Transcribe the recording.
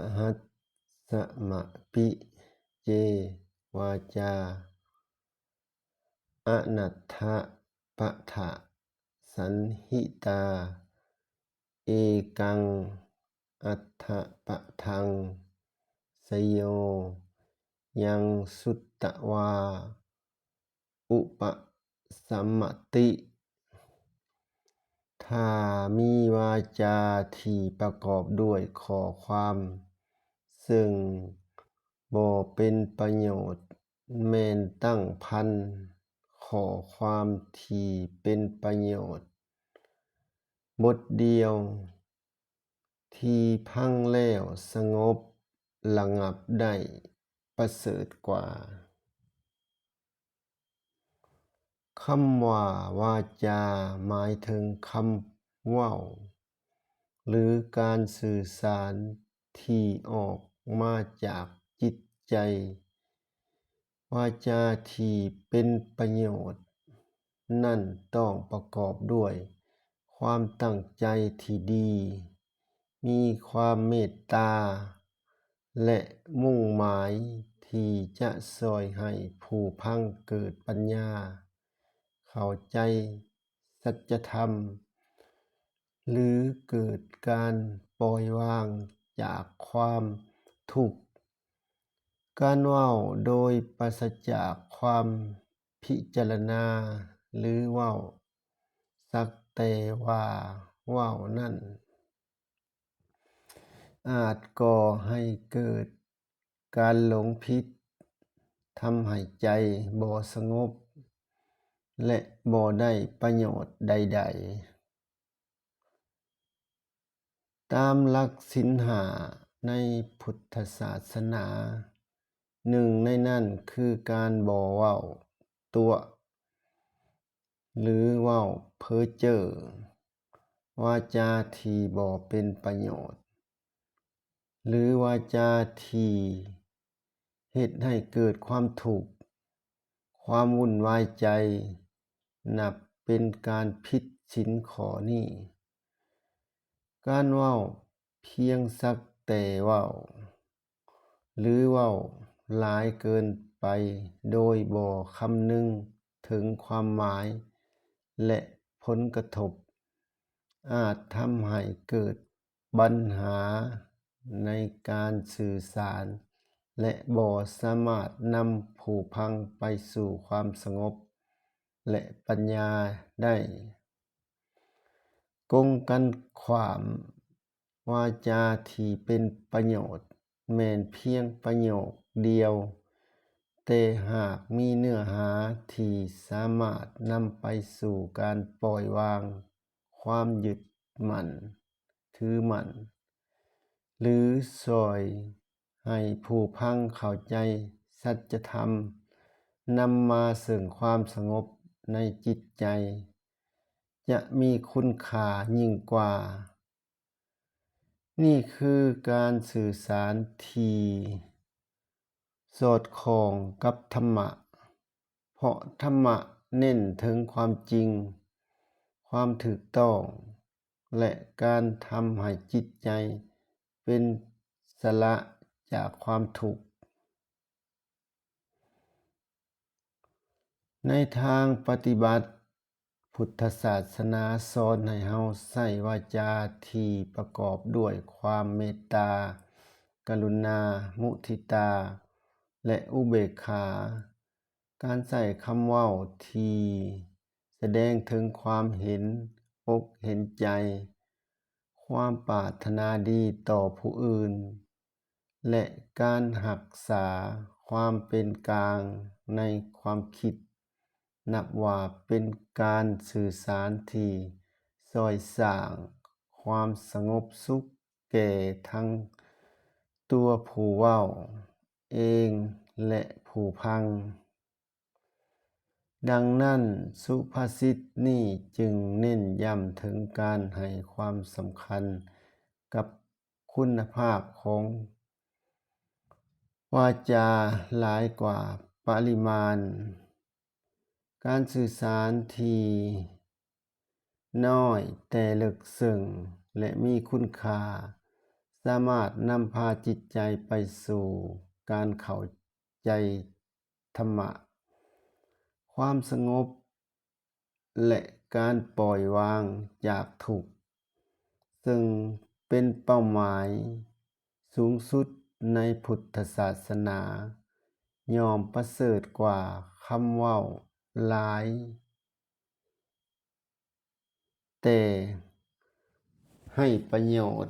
ະຫັດສະມະປິ ເຈ ວາຈາ ອະນັດຖະປະຖະສັນຫິຕາ ເອກັງ ອັດຖະປະທັງ ຊະໂຍ ຍັງສຸດຕະວາ ອຸປະສຳມະຕິ. ຖ້າມີວາຈາທີ່ປະກອບດ້ວຍຂໍ້ຄວາມເຊິ່ງບໍ່ເປັນປະໂຫຍດ ແມ່ນຕັ້ງພັນຂໍ້ຄວາມທີ່ເປັນປະໂຫຍດບົດດຽວ ທີ່ຟັງແລ້ວສະຫງົບລະງັບໄດ້ປະເສີດກວ່າ. ຄຳວ່າວາຈາ ໝາຍເຖິງຄຳເວົ້າ ຫຼື ການສື່ສານທີ່ອອກມາຈາກຈິດໃຈ. ວາຈາທີ່ເປັນປະໂຫຍດນັ້ນຕ້ອງປະກອບດ້ວຍຄວາມຕັ້ງໃຈທີ່ດີ, ມີຄວາມເມດຕາ ແລະ ມຸ່ງໝາຍທີ່ຈະຊ່ອຍໃຫ້ຜູ້ຟັງເກີດປັນຍາ, ເຂົ້າໃຈສັດຈະທຳ ຫຼື ເກີດການປ່ອຍວາງຈາກຄວາມທຸກ. ການເວົ້າໂດຍປາສະຈາກຄວາມພິຈາລະນາ ຫຼື ເວົ້າສັກແຕ່ວ່າເວົ້ານັ້ນ ອາດກໍ່ໃຫ້ເກີດການຫຼົງຜິດ, ທຳໃຫ້ໃຈບໍ່ສະຫງົບ ແລະ ບໍ່ໄດ້ປະໂຫຍດໃດໆ. ຕາມຫຼັກສິນຫ້າໃນພຸດທະສາສະໜາ, ໜຶ່ງໃນນັ້ນຄືການບໍ່ເວົ້າຕົວະ ຫຼື ເວົ້າເພີ້ເຈີ້, ວາຈາທີ່ບໍ່ເປັນປະໂຫຍດ ຫຼື ວາຈາທີ່ເຮັດໃຫ້ເກີດຄວາມທຸກ, ຄວາມວຸ່ນວາຍໃຈ, ນັບເປັນການຜິດສິນຂໍ້ນີ້. ການເວົ້າພຽງສັກແຕ່ເວົ້າ ຫຼື ເວົ້າຫຼາຍເກີນໄປໂດຍບໍ່ຄຳນຶງເຖິງຄວາມໝາຍ ແລະ ຜົນກະທົບ ອາດທຳໃຫ້ເກີດບັນຫາໃນການສື່ສານ ແລະ ບໍ່ສາມາດນຳຜູ້ຟັງໄປສູ່ຄວາມສະຫງົບ ແລະ ປັນຍາໄດ້. ກົງກັນຂ້າມ, ວາຈາທີ່ເປັນປະໂຫຍດແມ່ນພຽງປະໂຫຍກດຽວ, ແຕ່ຫາກມີເນື້ອຫາທີ່ສາມາດນຳໄປສູ່ການປ່ອຍວາງຄວາມຍຶດໝັ້ນຖືໝັ້ນ ຫຼື ຊ່ອຍໃຫ້ຜູ້ຟັງເຂົ້າໃຈສັດຈະທຳ, ນຳມາເຊິ່ງຄວາມສະຫງົບໃນຈິດໃຈ, ຈະມີຄຸນຄ່າຍິ່ງກວ່າ. ນີ້ຄືການສື່ສານທີ່ສອດຄ່ອງກັບທຳມະ, ເພາະທຳມະເນັ້ນເຖິງຄວາມຈິງ, ຄວາມຖືກຕ້ອງ ແລະ ການທຳໃຫ້ຈິດໃຈເປັນອິດສະຫຼະຈາກຄວາມທຸກ. ໃນທາງປະຕິບັດ, ພຸດທະສາສະໜາສອນໃຫ້ເຮົາໃຊ້ວາຈາທີ່ປະກອບດ້ວຍຄວາມເມດຕາ, ກະລຸນາ, ມຸທິຕາ ແລະ ອຸເບກຂາ. ການໃຊ້ຄຳເວົ້າທີ່ສະແດງເຖິງຄວາມເຫັນອົກເຫັນໃຈ, ຄວາມປາດຖະໜາດີຕໍ່ຜູ້ອື່ນ ແລະ ການຮັກສາຄວາມເປັນກາງໃນຄວາມຄິດ ນັບວ່າເປັນການສື່ສານທີ່ຊ່ອຍສ້າງຄວາມສະຫງົບສຸກແກ່ທັງຕົວຜູ້ເວົ້າເອງ ແລະ ຜູ້ຟັງ. ດັ່ງນັ້ນ, ສຸພາສິດນີ້ຈຶ່ງເນັ້ນຢ້ຳເຖິງການໃຫ້ຄວາມສຳຄັນກັບຄຸນນະພາບຂອງວາຈາຫຼາຍກວ່າປະລິມານ. ການສື່ສານທີ່ນ້ອຍແຕ່ເລິກເຊິ່ງ ແລະ ມີຄຸນຄ່າ ສາມາດນຳພາຈິດໃຈໄປສູ່ການເຂົ້າໃຈທຳມະ, ຄວາມສະຫງົບ ແລະ ການປ່ອຍວາງຈາກທຸກ, ເຊິ່ງເປັນເປົ້າໝາຍສູງສຸດໃນພຸດທະສາສະໜາ, ຍ່ອມປະເສີດກວ່າຄຳເວົ້າຫຼາຍ ແຕ່ໃຫ້ປະໂຫຍດ.